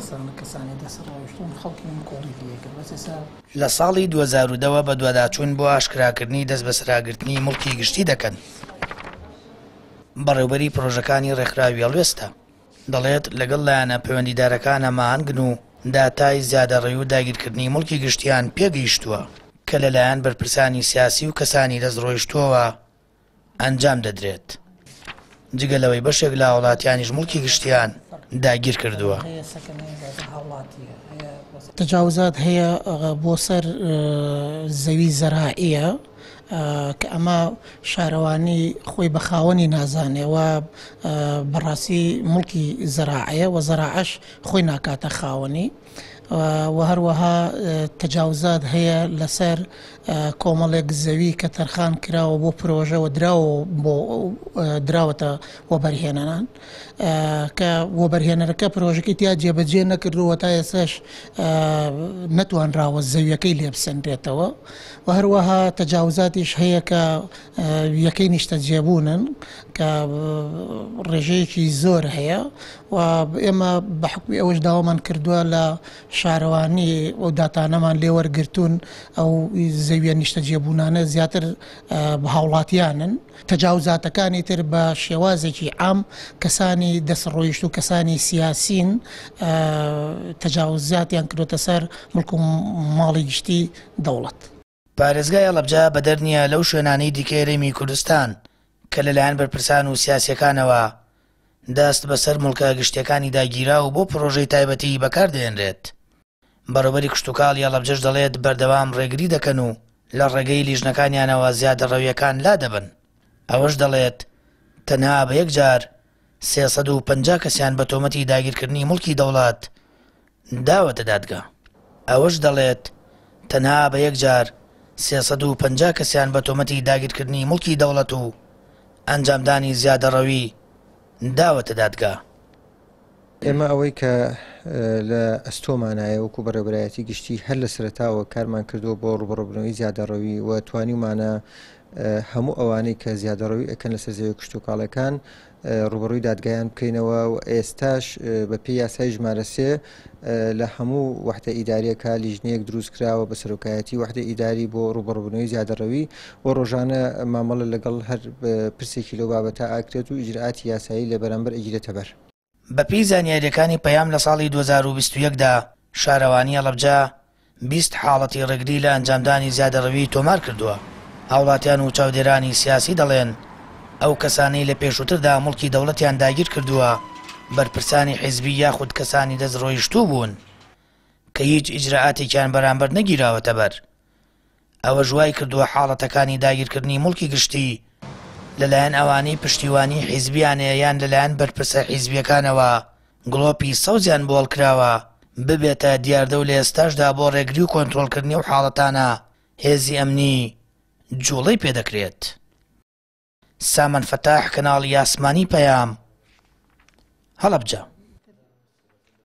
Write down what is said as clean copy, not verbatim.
کەسانە کەسانی دەست ڕۆیشتوون خەڵکی نکۆڵی لێکرد بەس ئێستا. لە ساڵی 2010 ەوە بەدواداچوون بۆ ئاشکراکردنی دەستبەسەراگرتنی موڵکی گشتی دەکەن. بەڕێوبەری پرۆژەکانی ڕێکخراوی هەڵوێستە دەڵێت، لەگەڵ لایەنە پەیوەندیدارەکان هەماهەنگن و داتای زیادەڕەوی و داگیرکردنی موڵکی گشتییان پێگەیشتووە کە لەلایەن بەرپرسانی سیاسی و کەسانی دەستڕۆیشتووەوە ئەنجام دەدرێت، جگە لەوەی بەشێک لە هاوڵاتیانیش موڵکی گشتیان داگیر کردووە. تەجاوزات هەیە بۆ سەر زەوی زەراعیە کە ئەمە شارەوانی خۆی بە خاوەنی نازانێ و بەڕاستی موڵکی زەراعەیە و زەراعەش خۆی ناکاتە خاوەنی. و هەروەها تەجاوزات هەیە لەسەر کۆمەڵێک زەوی کە تەرخان کراوە بۆ پرۆژە و دراوە بۆ دراوەتە وەبەرهێنەران کە وەبەرهێنەرەکە پرۆژەکەی تیا جێبەجێ نەکردووە تا ئێستاش نەتوانراوە زەویەکەی لێ بسەنرێتەوە و هەروەها تەجاوزاتیش هەیە کە یەکەی نیشتەجێبوونن کە ڕێژەیەکی زۆر هەیە و ئێمە بە حکومی ئەوەش داوامان کردووە لە شارەوانی ئەو داتانەمان لێ وەرگرتوون ئەو زەویە نیشتەجێبوونانە زیاتر بە هاوڵاتیانن تەجاوزاتەکانی تر بە شێوازێکی عام کەسانی دەستڕۆیشت و کەسانی سیاسین تەجاوزاتیان کردوتە سەر مڵک و ماڵی گشتی دەوڵەت. پارێزگای هەڵەبجە بەدەر نییە لەو شوێنانەی دیکەی هەرێمی کوردستان کە لەلایەن بەرپرسان و سیاسییەکانەوە دەست بەسەر موڵکە گشتییەکانیدا گیرا و بۆ پڕۆژەی تایبەتی بەکاردەهێنرێت. بەڕێوبەری کشتوکاڵی هەڵەبجەش دەڵێت بەردەوام ڕێگری دەکەن و لە ڕێگەی لیژنەکانیانەوە زیادەڕەوییەکان لادەبەن. ئەوەش دەڵێت تەنها بە یەکجار 350 کەسیان بە تۆمەتی داگیرکردنی موڵکی دەوڵەت داوەتە دادگا. ئەوەش دەڵێت، تەنها بە یەکجار 350 کەسیان بە تۆمەتی داگیرکردنی موڵکی دەوڵەت و ئەنجامدانی زیادەڕەوی داوەتە دادگا. ئێمە ئەوەی کە لە ئەستۆمانایە وەکو بەڕێوەبەرایەتی گشتی هەر لە سەرەتاوە کارمان کردووە بۆ ڕووبەڕووبوونەوەی زیادەڕەوی و توانیومانە هەموو ئەوانەی کە زیادەڕەوی ئەکەن لەسەر زەویە کشتوکاڵەکان ڕووبەڕووی دادگایان بکەینەوە و ئێستاش بە پێی یاسای ژمارە سێ لە هەموو وەحدە ئیداریەکە لیژنەیەک دروست کراوە بە سەرۆکایەتی وەحدە ئیداری بۆ ڕووبەڕووبوونەوەی زیادەڕەوی و ڕۆژانە مامەڵە لەگەڵ هەر پرسێکی لەو بابەتە ئاکرێت و ئیجرئاتی یاسایی لە بەرامبەر ئەگیرێتە بەر. بەپێی زانیارییەکانی پەیام لە ساڵی 2021 دا شارەوانی هەڵەبجە 20 حاڵەتی ڕێگری لە ئەنجامدانی زیادەڕەوی تۆمار کردووە، هاوڵاتیان و چاودێرانی سیاسی دەڵێن ئەو کەسانەی لە پێشووتردا موڵکی دەوڵەتیان داگیر کردووە بەرپرسانی حیزبی یاخود کەسانی دەستڕۆیشتوو بوون کە هیچ ئیجرائاتێکیان بەرامبەر نەگیراوەتەبەر. ئەوەش وای کردووە حاڵەتەکانی داگیرکردنی موڵکی گشتی لەلایەن ئەوانەی پشتیوانی حیزبیانەیە یان لەلایەن بەرپرسە حیزبیەکانەوە گڵۆپی سەوزیان بۆ هەڵکراوە ببێتە دیاردە و لە ئێستاشدا بۆ ڕێگری و کۆنترۆڵکردنی ئەو حاڵەتانە هێزی ئەمنی جوڵەی پێدەکرێت. سامان فەتاح کەناڵی ئاسمانی پەیام، هەڵەبجە.